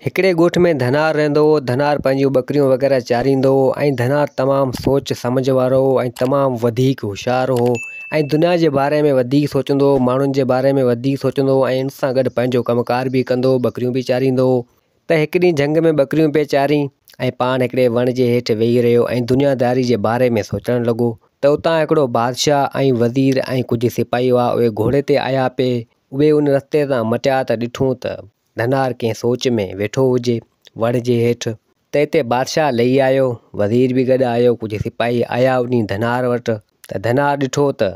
هڪڙي ڳوٺ ۾ ڌنار رهندو هو. ڌنار پنهنجون ٻڪريون وغيره چاريندو هو ۽ ڌنار تمام سوچ سمجهه وارو هو ۽ تمام وڌيڪ هوشيار هو ۽ دنيا جي باري ۾ وڌيڪ سوچندو هو، ماڻهن جي باري ۾ وڌيڪ سوچندو هو ۽ ان سان گڏ پنهنجو ڪم ڪار به ڪندو هو، ٻڪريون به چاريندو هو. ته هڪ ڏينهن جهنگ ۾ ٻڪريون پئي چاري ۽ پاڻ هڪڙي وڻ جي هيٺ ويهي رهيو ۽ دنيا داري جي باري ۾ سوچڻ لڳو ته اتان هڪڙو بادشاهه ۽ وزير ۽ ڪجهه سپاهي هئا، اهي گهوڙي تي آيا پئي، اهي ان رستي تان مٽيا ته ڏٺو ته ڌنار ڪنهن سوچ ۾ ويٺو هجي، وڻ جي هيٺ. ته اتي بادشاهه لهي آيو، وزير به گڏ آيو، ڪجهه سپاهي آيا انهي ڌنار وٽ، ته ڌنار ڏٺو ته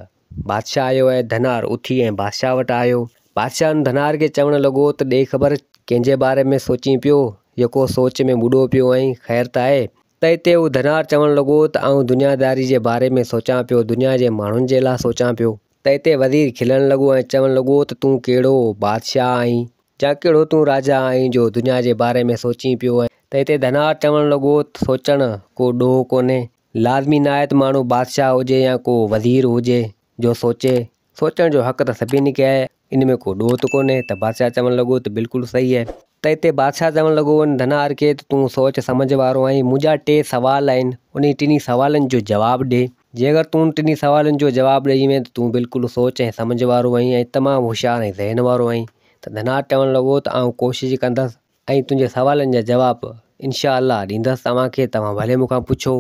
بادشاهه آيو آهي، ڌنار اٿي ۽ بادشاهه وٽ آيو. بادشاهه ان ڌنار کي چوڻ لڳو ته ڏي خبر ڪنهن جي باري ۾ سوچين پيو، يڪو سوچ ۾ ٻڏو پيو آهين، خير ته آهي؟ ته اتي هو ڌنار چوڻ لڳو ته آئون دنياداري جي باري ۾ سوچان پيو، دنيا جي ماڻهن جي لاء سوچان پيو. ته اتي وزير کلڻ لڳو ۽ چوڻ لڳو ته تون ڪهڙو بادشاهه آهين يا ڪهڙو تون راجا آهين جو دنيا جي باري ۾ سوچين پيو ۽ ته اتي ڌنار چوڻ لڳو ته سوچڻ ڪو ڏوهه ڪونهي، لازمي ناهي ته ماڻهو بادشاهه هجي يا ڪو وزير هجي جو سوچي، سوچڻ جو حق ته سڀني کي آهي، ان ۾ ڪو ڏوهه ته ڪونهي ته بادشاهه چوڻ لڳو ته بلڪل صحيح آهي. ته اتي بادشاهه چوڻ لڳو ان ڌنار کي ته تون سوچ سمجهه وارو آهين، منهنجا ٽي سوال آهن، انهي ٽنهي سوالن جو جواب ڏي. جي اگر تون ٽنهي سوالن جو جواب ڏئي وئين ته تون بلڪل سوچ ۽ سمجهه وارو آهين ۽ تمام هوشيار ۽ ذهن وارو آهين ته ڌنار چوڻ لڳو ته آئون ڪوشش ڪندس ۽ تنهنجي سوالن جا جواب انشاء الله ڏيندس توهان کي توهان ڀلي مون کان پڇو.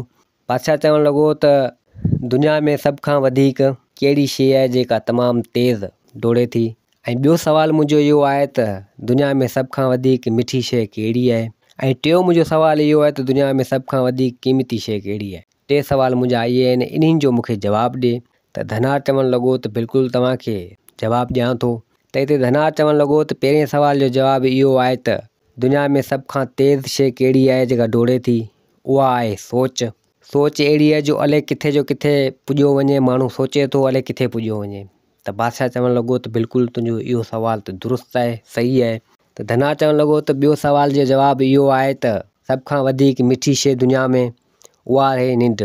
بادشاهه چوڻ لڳو ته دنيا ۾ سڀ کان وڌيڪ ڪهڙي شيء آهي جيڪا تمام تيز ڊوڙي ٿي ۽ ٻيو سوال منهنجو اهو آهي ته دنيا ۾ سڀ کان وڌيڪ مٺي شيء ڪهڙي آهي ۽ ٽيون منهنجو سوال اهو آهي ته دنيا ۾ سڀ کان وڌيڪ قيمتي شيء ڪهڙي آهي. ٽي سوال منهنجا اهي آهن، انهن جو مون کي جواب ڏي. ته ڌنار چوڻ لڳو ته بلڪل توهان کي جواب ڏيان ٿو. ته اتي ڌنار چوڻ لڳو ته پهرئين سوال جو جواب اهو آهي ته دنيا ۾ سڀ کان تيز شيء ڪهڙي آهي جيڪا ڊوڙي ٿي؟ اها آهي سوچ. سوچ اهڙي آهي جو الائي ڪٿي جو ڪٿي پڄيو وڃي، ماڻهو سوچي ٿو الائي ڪٿي پڄيو وڃي. ته بادشاهه چوڻ لڳو ته بلڪل تنهنجو اهو سوال ته درست آهي، صحيح آهي. ته ڌنار چوڻ لڳو ته ٻيو سوال جو جواب اهو آهي ته سڀ کان وڌيڪ مٺي شيء دنيا ۾ اها آهي ننڊ.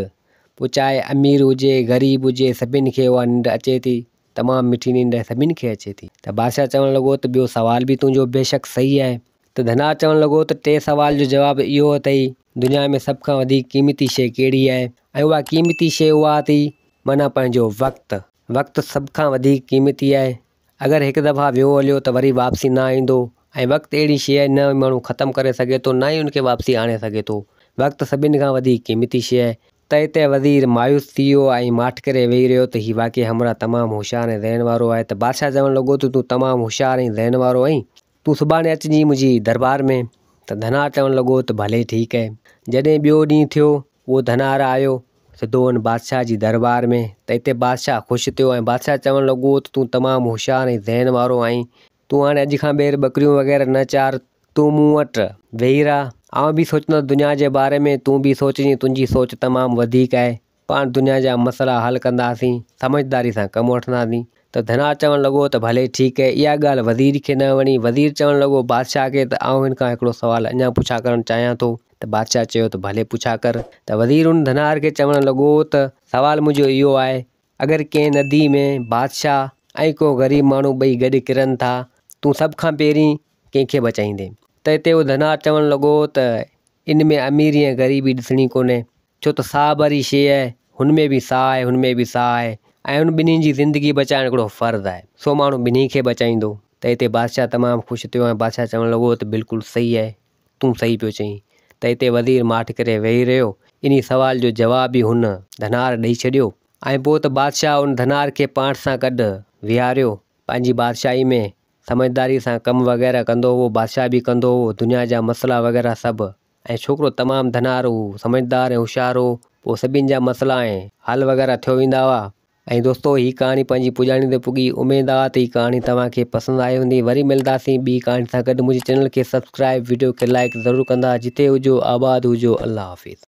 پوء چاهي امير هجي، غريب هجي، سڀني کي اها ننڊ اچي ٿي. تمام مٺي ننڊ سڀني کي اچي ٿي. ته بادشاهه چوڻ لڳو ته ٻيو سوال به تنهنجو بيشڪ صحيح آهي. ته ڌنار چوڻ لڳو ته ٽئين سوال جو جواب اهو اٿئي، دنيا ۾ سڀ کان وڌيڪ قيمتي شيء ڪهڙي آهي؟ ۽ اها قيمتي شيء اها اٿئي معنيٰ پنهنجو وقت. وقت سڀ کان وڌيڪ قيمتي آهي. اگر هڪ دفعا ويو هليو ته وري واپسي نه ايندو ۽ وقت اهڙي شيء آهي نه ماڻهو ختم ڪري سگهي ٿو نه ئي ان کي واپسي آڻي سگهي ٿو. وقت سڀني کان وڌيڪ قيمتي شيء آهي. ته اتي وزير مايوس ٿي ويو ۽ ماٺ ڪري ويهي رهيو ته هي واقعي همراهه تمام هوشيار ۽ ذهن وارو آهي ته بادشاهه چوڻ لڳو ته تون تمام هوشيار ۽ ذهن وارو آهين تون سڀاڻي اچجين منهنجي دربار ۾ ته ڌنار چوڻ لڳو ته ڀلي ٺيڪ آهي. جڏهن ٻيو ڏينهن ٿيو اهو ڌنار آيو سڌو ان بادشاهه جي دربار ۾ ته اتي بادشاهه خوش ٿيو ۽ بادشاهه چوڻ لڳو ته تون تمام هوشيار ۽ ذهن وارو آهين، تون هاڻي اڄ کان ٻيهر ٻڪريون وغيره نه چار، تون مون وٽ ويهي رهه، آئون به سوچندس دنيا جي باري ۾، تون به سوچجين، تنهنجي سوچ تمام وڌيڪ آهي، پاڻ دنيا جا مسئلا حل ڪنداسين، سمجهداري سان ڪم وٺنداسين. ته ڌنار چوڻ لڳو ته ڀلي ٺيڪ آهي. اها ڳالهه وزير کي نه وڻي. وزير چوڻ لڳو بادشاهه کي ته آئون هن کان هڪڙو سوال اڃا پڇا ڪرڻ چاهيان ٿو. ته بادشاهه چيو ته ڀلي پڇا ڪر. ته وزير ان ڌنار کي چوڻ لڳو ته سوال منهنجو اهو آهي اگر ڪنهن ندي ۾ بادشاهه ۽ ڪو غريب ماڻهو ٻئي گڏ ڪرن ٿا تون سڀ کان پهرين ڪنهن کي بچائيندين؟ ته اتي اهو ڌنار چوڻ لڳو ته ان ۾ اميري ۽ غريبي ڏسڻي ڪونهي ڇو ته ساهه ڀري شيء آهي، هن ۾ به ساهه آهي، هن ۾ به ساهه آهي ۽ ان ٻنهي جي زندگي بچائڻ هڪڙو فرض آهي، سو ماڻهو ٻنهي کي بچائيندو. ته اتي بادشاهه تمام خوش ٿيو ۽ بادشاهه چوڻ لڳو ته بلڪل صحيح آهي، تون صحيح پيو چئين. ته اتي وزير ماٺ ڪري ويهي رهيو. انهي سوال جو جواب به هن ڌنار ڏئي ڇڏيو ۽ پوء ته بادشاهه ان ڌنار کي پاڻ سان گڏ ويهاريو. پنهنجي بادشاهي ۾ سمجهداري سان ڪم وغيره ڪندو هو، بادشاهه به ڪندو هو، دنيا جا مسئلا وغيره سڀ ۽ ڇوڪرو تمام ڌنار هو، سمجهدار ۽ هوشيار هو، پوء سڀن جا مسئلا ۽ حل وغيره ٿيو ويندا هئا. ۽ دوستو هي ڪهاڻي پنهنجي پڄاڻي تي پڳي، اميد آ ته هي ڪهاڻي توهان کي پسند آئي هوندي، وري ملداسين ٻي ڪهاڻي سان گڏ، منهنجي چينل کي سبسڪرائب وڊيو کي لائيڪ ضرور ڪندا، جتي هجو آباد هجو، الله حافظ.